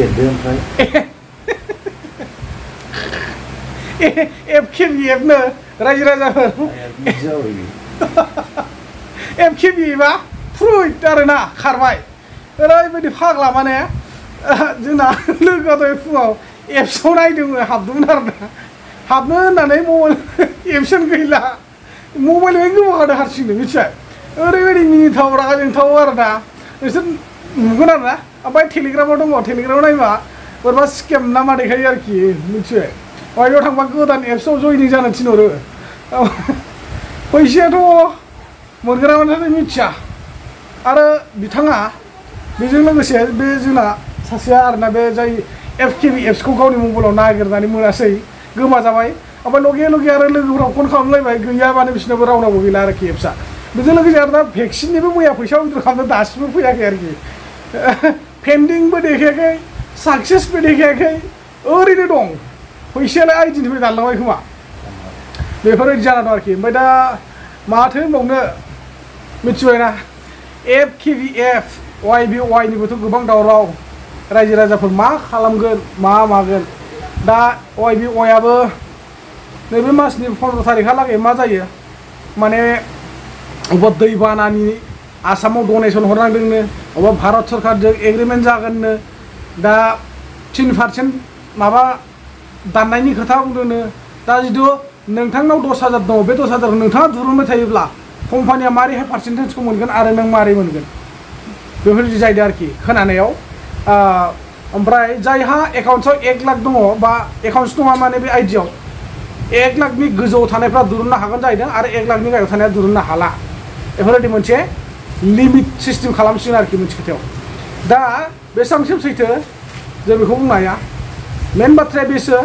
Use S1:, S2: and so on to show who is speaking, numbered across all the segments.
S1: देरदों ओमफ्राय
S2: FKBF नो रायजो राजाफोर FKBF बा फ्रुइट आरोना खारबाय ओरैबायदि फाग्ला माने जोंना लोगोआ दहाय फुङाव एप्सआव नायदोंमोन हाबदोंमोन आरोना हाबनो होननानै मबाइल एप्सआनो गैला मबाइलैनो गोमाखादों हारसिंनो मिथिबाय ओरैबायदि मिनिथाव रागा जोंथाव आरोना नोंसोर नुगोन आरोना ओमफ्राय टेलिग्रामाव दङ टेलिग्रामाव नायबा बोरैबा स्केम ना मा देखायो आरोखि मिथिबाय बेयाव थांबा गोदान एप्सआव जयनिं जानो थिनहरो फैसायाथ' मोनगोना मोनथाय मिथिया आरो बिथाङा बेजों लोगोसे बे जोंना सासेया आरोना बे जाय FKB एप्सखौ गावनि मबाइलाव नागिरनानै मोनासै गोमाजाबाय ओमफ्राय लगे लगे आरो लोगोफोराव फन खालामलायबाय गैया माने बिसोरनाबो रावनावबो गैला आरोखि एप्सआ बेजों लोगोसे आरो दा भेक्सिननिबो मैया फैसा उइद्र खालामनो दासिमबो फैयाखै आरोखि पेन्डिंबो देखायाखै साक्सेसबो देखायाखै ओरैनो दं फैसायालाय आइडिनिफ्राय दानलांबाय खोमा बेफोरबायदि जाना दं आरोखि ओमफ्राय दा माथो होनबावनो मिथिबायना FKBF YBY निबोथ' गोबां दावराव रायजो राजाफोर मा खालामगोन मा मागोन दा YBY आबो नैबे मासनि 15 तारिखहालागै मा जायो माने अबेबा दैबानानि आसामाव डनेसन हरनांदोंनो अबेबा भारत सरकारजों एग्रिमेन्ट जागोननो दा 3% माबा दाननायनि खोथा बुंदोंनो दा जिथु नोंथांनाव 10,000 दङ बे 10,000 नोंथाङा दिहुनबाय थायोब्ला कम्पानिया मारैहाय पार्सेन्टेजखौ मोनगोन आरो नों मारै मोनगोन बेफोरबायदि जाहैदों आरोखि खोनानायाव ओमफ्राय जायहा एकाउन्ट्सआव 1 लाख दङ बा एकाउन्ट्स नङा माने बे आइडियाव 1 लाखनि गोजौआव थानायफ्रा दिहुननो हागोन जाहैदों आरो 1 लाखनि गाहायाव थानाया दिहुननो हाला बेफोरबायदि मोनसे लिमिट सिस्टेम खालामसिगोन आरोखि मोनसे खोथायाव दा बेसेबांसिम सैथो जों बेखौ बुंनो हाया मेन बाथ्राया बेसो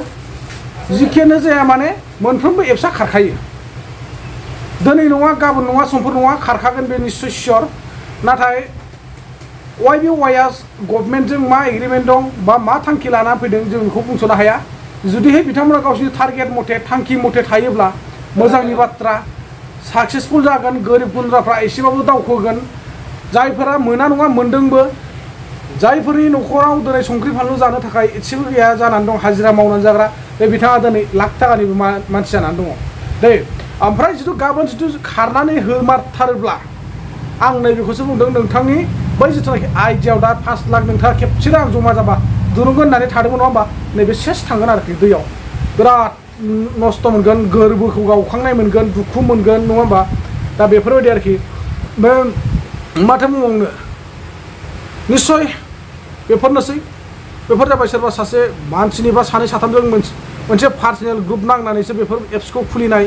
S2: जिखियानो जाया माने मोनफ्रोमबो एप्सआ खारखायो दिनै नङा गाबोन नङा समफोर नङा खारखागोन बे निश्चय सियर नाथाय YBY आ गभर्नमेन्टजों मा एग्रिमेन्ट दं बा मा थांखि लानानै फैदों जों बेखौ बुंस'नो हाया जुदिहाय बिथांमोना गावसोरनि टारगेट मथे थांखि मथे थायोब्ला मोजांनि बाथ्रा साक्सेसफुल जागोन गोरिब गुन्द्राफ्रा एसेबाबो दावखोगोन जायफोरा मोना नङा मोनदोंबो जायफोरनि न'खराव दिनै संख्रि फानलु जानो थाखाय एसेबो गैया जानानै दं हाजिरा मावनानै जाग्रा बे बिथाङा दिनै लाख थाखानिबो मानसि जानानै दङ दे ओमफ्राय जिथु गाबोन जिथु खारनानै होमारथारोब्ला आं नैबेखौसो बुंदों नोंथांनि बै जिथुनाखि आइडियाव दा 5 लाख नोंथाङा खेबसे रां जमा जाबा दुरुंगोन होननानै थादोंमोन नङा होमबा नैबे सेस थांगोन आरोखि दैयाव बिराद नस्थ' मोनगोन गोरबोखौ गावखांनाय मोनगोन दुखु मोनगोन नङा होमबा दा बेफोरबायदि आरोखि बे माथो बुंबावनो निश्चय बेफोरनोसै बेफोर जाबाय सोरबा सासे मानसिनि बा सानै साथामजों मोनसे पार्सनेल ग्रुप नांनानैसो बेफोर एप्सखौ खुलिनाय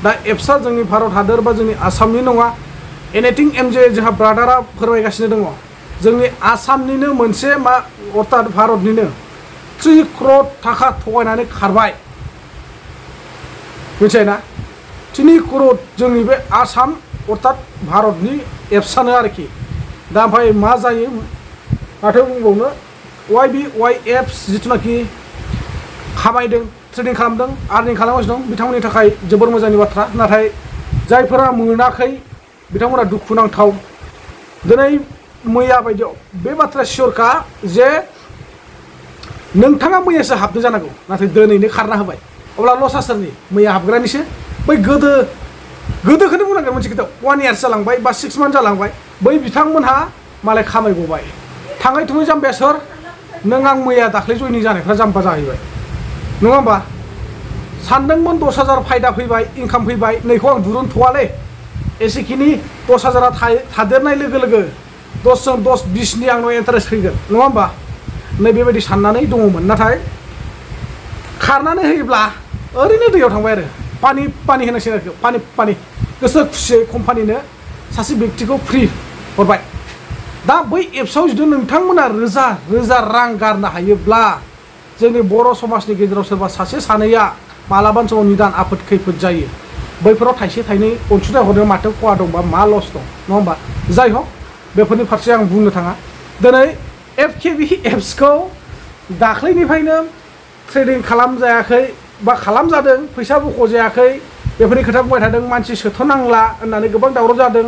S2: दा एप्सआ जोंनि भारत हादर बा जोंनि आसामनि नङा एनिथिं MJ जोंहा ब्रादारा फोरमायगासिनो दङ जोंनि आसामनिनो मोनसे मा अर्थात भारतनिनो 3 crore थाखा थगायनानै खारबाय मिथिबायना 3 crore जोंनि बे आसाम अर्थात भारतनि एप्सआनो आरोखि दा ओमफ्राय मा जायो माथो बुंबावनो YBY एप्स जिथुनाखि खामायदों ट्रेडिं खालामदों आर्निं खालामगासिनो दं बिथांमोननि थाखाय जोबोर मोजांनि बाथ्रा नाथाय जायफोरा मोनाखै बिथांमोना दुखुनांथाव दिनै मैया बायदियाव बे बाथ्राया सियरखा जे नोंथाङा मैयासो हाबदों जानांगौ नाथाय दिनैनो खारना होबाय अब्ला लसआ सोरनि मैया हाबग्रानिसो बै गोदोखौनो बुंनांगोन मोनसे खोथा 1 year जालांबाय बा 6 months जालांबाय बै बिथांमोनहा मालाय खामायगबाय थाङै थुङै जाम्बाया सोर नों आं मैया दाख्लै जयनिं जानायफ्रा जाम्बा जाहैबाय नङा होमबा सानदोंमोन 10,000 फायदा फैबाय इनकाम फैबाय नैखौ आं दुरुनथ'वालै एसेखिनि 10,000 थादेरनाय लोगो लोगो 10 20नि आंनाव इन्टारेस्ट फैगोन नङा होमबा नै बेबायदि साननानै दङमोन नाथाय खारनानै होयोब्ला ओरैनो दैयाव थांबाय आरो पानि होनांसिगोन आरोखि पानि गोसो खुसियै कम्पानिनो सासे बेक्तिखौ फ्रि हरबाय दा बै एप्सआव जुदि नोंथांमोना रोजा रोजा रां गारनो हायोब्ला जोंनि बर' समाजनि गेजेराव सोरबा सासे सानैया मालाबानि समाव निदान आफोद खैफोद जायो बैफोराव थाइसे थाइनै अनसुंथाइ हरनो माथो खहा दंबा मा लस दं नङा होमबा जाय हक बेफोरनि फारसे आं बुंनो थाङा दिनै FKB एप्सखौ दाख्लैनिफ्रायनो ट्रेडिं खालामजायाखै बा खालामजादों फैसा बख'जायाखै बेफोरनि खोथा बुंबाय थादों मानसि सोथ'नांला होननानै गोबां दावराव जादों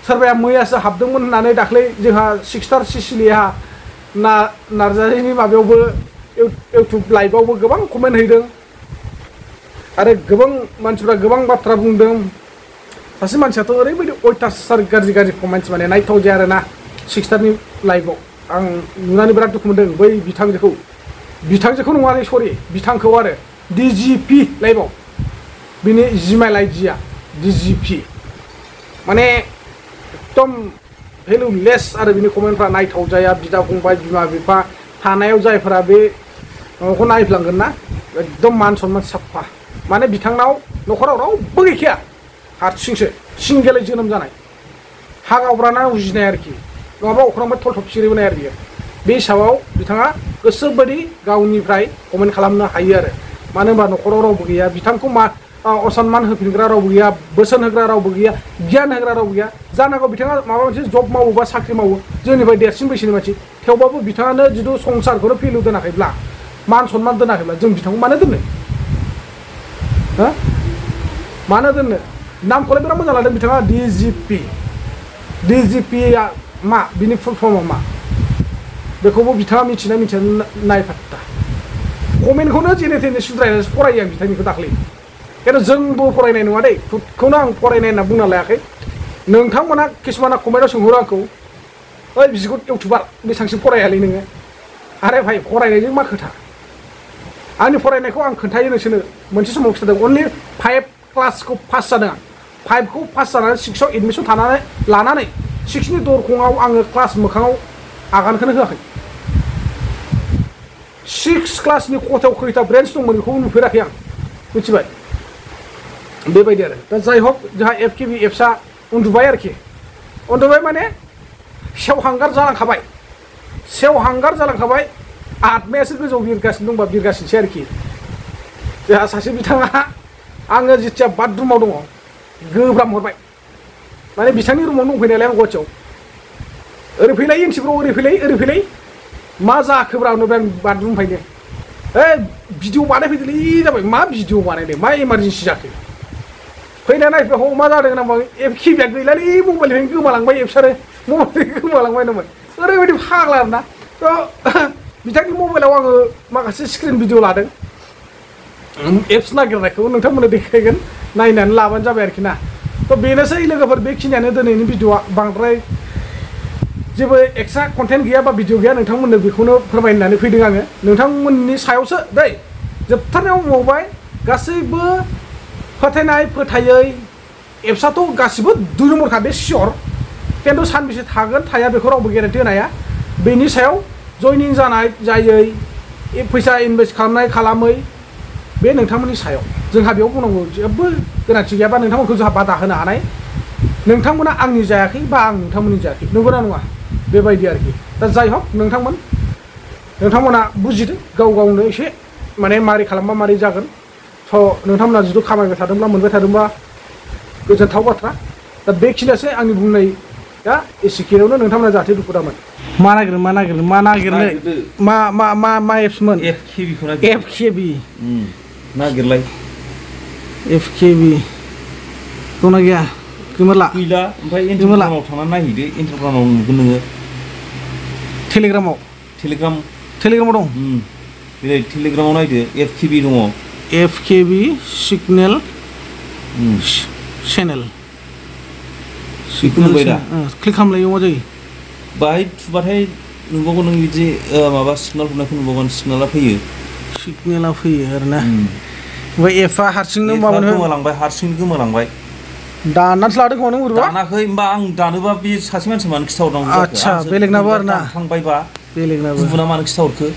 S2: सोरबाया मैयासो हाबदोंमोन होननानै दाख्लै जोंहा 6 star सिसिलिया नार्जारिनि माबायावबो इउटुब लाइभआवबो गोबां कमेन्ट हैदों आरो गोबां मानसिफ्रा गोबां बाथ्रा बुंदों सासे मानसियाथ' ओरैबायदि अयथासार गाज्रि कमेन्ट्स माने नायथाव जाया आरोना 6 स्टारनि लाइभआव आं नुनानै बिराद दुखु मोनदों बै बिथांजोखौ नङा सरि बिथांखौ आरो DGP लाइभआव बिनि जिमेल आइडिया DGP माने एकदम भेलुलेस आरो बिनि कमेन्टफ्रा नायथाव जाया बिदा फंबाय बिमा बिफा थानायाव जायफोरा बे माबाखौ नायफ्लांगोन ना एकदम मान सन्मान साफा माने बिथांनाव न'खराव रावबो गैखाया हारसिंसो सिंगेलै जोनोम जानाय हा गावब्राना उजिनाय आरोखि नङाबा अख्रांनिफ्राय थलथब सिरिबोनाय आरो बियो बे हिसाबाव बिथाङा गोसोबायदि गावनिफ्राय कमेन्ट खालामनो हायो आरो मानो होनबा न'खराव रावबो गैया बिथांखौ असनमान होफिनग्रा रावबो गैया बोसोन होग्रा रावबो गैया गियान होग्रा रावबो गैया जानांगौ बिथाङा माबा मोनसे जब मावो बा साख्रि मावो जोंनिफ्राय देरसिन बैसोनि मानसि थेवबाबो बिथाङानो जुदि संसारखौनो भेलु दोनाखैब्ला मान सन्मान दोनाखैब्ला जों बिथांखौ मानो दोननो हो मानो दोननो नामखौलाय बिराद मोजां लादों बिथाङा DGP आ मा बिनि फुल फर्मआ मा बेखौबो बिथाङा मिथिया नायफात्ता कमेन्टखौनो जेने थेने सुद्रायनानैसो फरायो आं बिथांनिखौ दाख्लै खिन्थु जोंबो फरायनाय नङा दै खुदखौनो आं फरायनाय होनना बुंना लायाखै नोंथांमोना किसुमाना कमेन्टआव सोंहरो आंखौ ओइ बिदिखौ इउटुबार बेसेबांसो फरायालै नोङो आरे भाई फरायनायजों मा खोथा आंनि फरायनायखौ आं खोन्थायो नोंसोरनो मोनसे समाव खिथादों अनलि 5 क्लासखौ पास जादों आं 5खौ पास जानानै 6आव एडमिसन लानानै 6नि दरखङाव आङो क्लास मोखाङाव आगानखौनो होआखै 6 क्लासनि खथायाव खैथा ब्रेन्स दंमोन बेखौ नुफेराखै आं मिथिबाय बेबायदि आरो दा जाय हक जोंहा FKB एप्सआ उन्दुबाय आरोखि उन्दुबाय माने सेवहांगार जालांखाबाय आत्मायासो गोजौ बिरगासिनो दंबा बिरगासिनोसै आरोखि जोंहा सासे बिथाङा आङो जेथिया बाथरुमाव दङ गोब्राब हरबाय माने बिथांनि रुमाव दंफैनायालाय आं गुवाहाटियाव ओरै फैलाय इन्सिफ्राव ओरै फैलाय मा जाखोब्रा होनोब्रा आं बाथरुम फैनो भिडिअ बानायफैदोलै जाबाय मा भिडिअ बानायदों मा इमारजेन्सि जाखो फैना नायफै ह मा जादों होनना FKBआ गैलालै मबाइलनिफ्रायनो गोमालांबाय एप्सआनो मबाइलनिफ्राय गोमालांबाय होनोमोन ओरैबायदि फाग्ला आरोना बिथांनि मबाइलाव आङो माखासे स्क्रिन भिडिअ लादों एप्स नागिरनायखौ नोंथांमोननो देखायगोन नायनानै लाबानो जाबाय आरोखि ना बेनोसै लोगोफोर बेखिनियानो दिनैनि भिडिअआ बांद्राय जेबो एक्सट्रा कन्टेन्ट गैया बा भिडिअ गैया नोंथांमोननो बेखौनो फोरमायनानै फैदों आङो नोंथांमोननि सायावसो दै जोबथारनायाव बुंबावबाय गासैबो फोथायनाय फोथायै एप्सआथ' गासिबो 2 नम्बरखा बे सियर खिन्थु सानबेसे थागोन थाया बेखौ रावबो गेरेन्टि होनो हाया बेनि सायाव जयनिं जानाय जायै फैसा इनभेस्ट खालामै बे नोंथांमोननि सायाव जोंहा बेयाव बुंनांगौ जेबो गोनांथि गैया बा नोंथांमोनखौ जोंहा बादा होनो हानाय नोंथांमोना आंनि जायाखै बा आं नोंथांमोननि जायाखै नंगौना नङा बेबायदि आरोखि दा जाय हक नोंथांमोना बुजिदो गावनो एसे माने मारै खालामबा मारै जागोन स' नोंथांमोना जुदि खामायबाय थादोंब्ला मोनबाय थादोंबा गोजोनथाव बाथ्रा दा बेखिनियासो आंनि बुंनाय दा एसेखिनियावनो नोंथांमोना जाहाथे दुखु दामोन मा एप्समोन FKB
S1: नागिरलाय
S2: FKB दंना गैया गोमोरला
S1: गैला ओमफ्राय इन्टारग्रामाव थांनानै नायहैदो इन्टारग्रामाव नुगोन नोङो
S2: टेलिग्रामाव दं
S1: बे टेलिग्रामाव नायदो FKB दङ
S2: FKB सिगनेल चेनेल
S1: नुबाय दा
S2: क्लिक खालामलायो मा जायो
S1: बाहाय थुबाथाय नुबावगोन नों बिदि माबा सिगनेल हरनायखौ नुबावगोन सिगनेला फैयो
S2: आरोना ओमफ्राय एफआ हारसिंनो
S1: हारसिंनो गोमालांबाय
S2: दाननानैसो लादों खोमा नों बोरैबा
S1: दानाखै होमबा आं दानोबा बे सासे मानसि मानो खिथाहरनांगौ
S2: आदसा बेलेगनाबो आरोना
S1: थांबायबा
S2: बेलेगनाबो
S1: गुबुना मानो खिथाहरखो